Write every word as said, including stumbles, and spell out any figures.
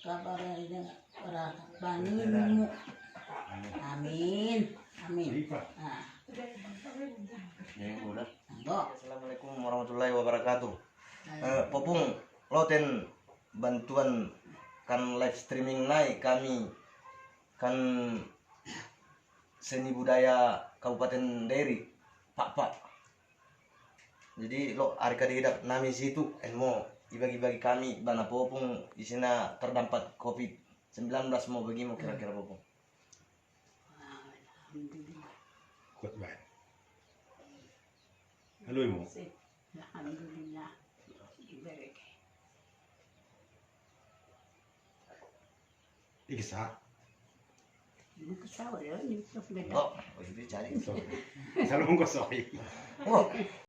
kabar ida, ora banimu. Amin. Amin. Ah. Yang udah. Enggo. Assalamualaikum warahmatullahi wabarakatuh. Eh, popung, loten bantuan kan live streaming nai kami kan seni budaya Kabupaten Deri, Pakpak. Jadi lo ari kade idak nami situ, en mo ibagi-bagi kami bana popung, isina terdampak covid sembilan belas mo, bagi mo kira-kira popung. Alhamdulillah. Kuat bae. Halo mo. Alhamdulillah. Ibereke. Iksa. Iksa, ya, ini terus beda. Oh, oh, ini cari. Sorry. Salah nggo, sorry. Oh.